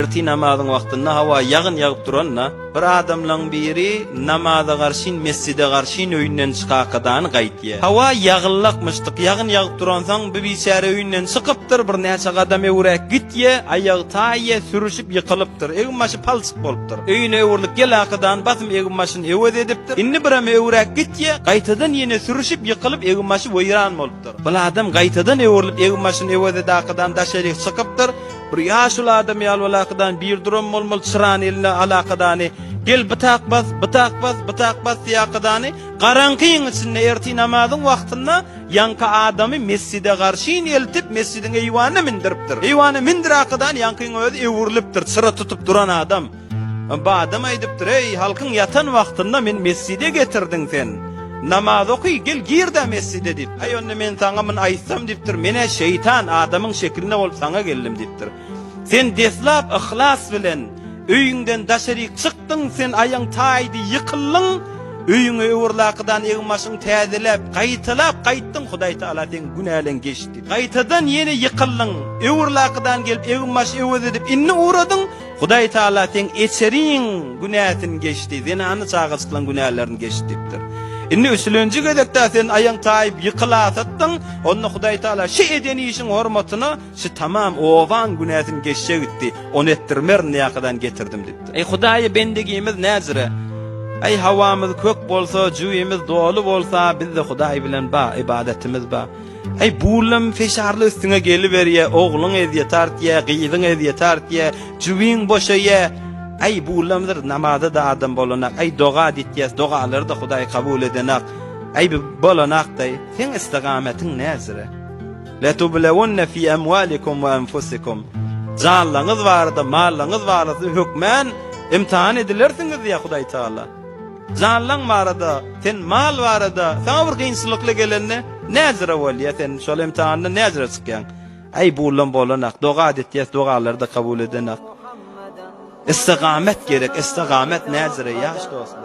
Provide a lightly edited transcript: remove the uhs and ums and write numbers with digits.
Ertir namazyň wagtynda hawa ýagyn ýagyp duranda, bir adamlaň biri namaza garşyn mesjide garşyn öýünden çykakadany gaýtýa. Hawa ýagynlakmyşdyk, ýagyn ýagyp duransoň bu biçäre öýünden çykypdyr, bir näçe gadam öwräk gitýä, aýagy taýýa, sürüşip ýykylypdyr, egin-başy palçyk bolupdyr. Öýüne öwrülip gelakadany basym egin-başyny öwez edipdir. Indi birem öwräk gitýä, gaýtadan ýene sürüşip ýykylyp egin-başy weýran bolupdyr. Bul adam gaýtadan öwrülip egin-başyny öwez edakadan daşaryk çykypdyr. Bir ýaşuly adam ýaly alakadan bir duran bolmaly çyrany eline alakadany gel bytak bas bytak bas bytak bas diýakadany garaňkyň içinde ertir namazyň wagtynda ýaňky adamy mesjide garşyn eltip mesjidiň eýwanyna mindiripdir. Eýwana mindirakadan ýaňkyň özi öwrülipdir çyra tutup duran adam. Bu adam aýdypdyr, Eý, halkyň ýatan wagtynda meni mesjide getirdiň sen. Namaz oky, gel gir-dä mesjide diýip. Aý, onda men saňa muny aýtsam diýipdir, men-ä şeýtan, adamyň şekilinde bolup saňa geldim diýipdir. Sen deslap yhlas bilen öýüňden daşaryk çykdyň, sen aýaň taýdy, ýykyldyň, öýüňe öwrülakydan egin-başyňy täzeläp, gaýtalap gaýtdyň, Hudaý Tagala seň günäleňi geçdi. Gaýtadan ýene ýykyldyň, öwrülakydan gelip egin-baş öwez edip indi ugradyň, Hudaý Taala seň eçeriň günäsini geçdi, zenanly çagajyklaň günälerini geçdi diýipdir. Indi üçülenji gezekde sen aýaň taýyp ýykylasatdyň, onda Hudaý Taala şi eden işiň hormatyna şi tamam obaň günäsini geçjek etdi, ony etdirmerin ýakadan getirdim diýipdir. Eý Hudaýa bendigimiz näzire? Eý hawamyz kök bolsa, jübimiz doly bolsa, bizde Hudaý bilen ba, ybadatymyz ba. Äý bulam feşarly üstüňe geliberýä, ogluň ezýet artýa, gyzyň ezýet artýa, jübiň boşaýa. Äý bulamdyr, namaza-da adam bolanak, äý doga ditýäs, dogalary-da Hudaý kabul edenak. Äý bu bolanak-daý. Seň istigametiň näzire? Letublewunne fi emwalikum we enfusikum. Janlaňyz barada, mallaňyz barada hökmän imtihan edilersiňiz diýýär Hudaý Tagala. Janlaň barada, sen mal barada, saňa bir kynçylykly gelende näzire bolýa sen şol imtihandan näzire çykýaň. Äý bullam bolanak, doga edýäs, dogalary-da kabul edenak. Istigamet gerek, istigamet näzire ýaş dostlar.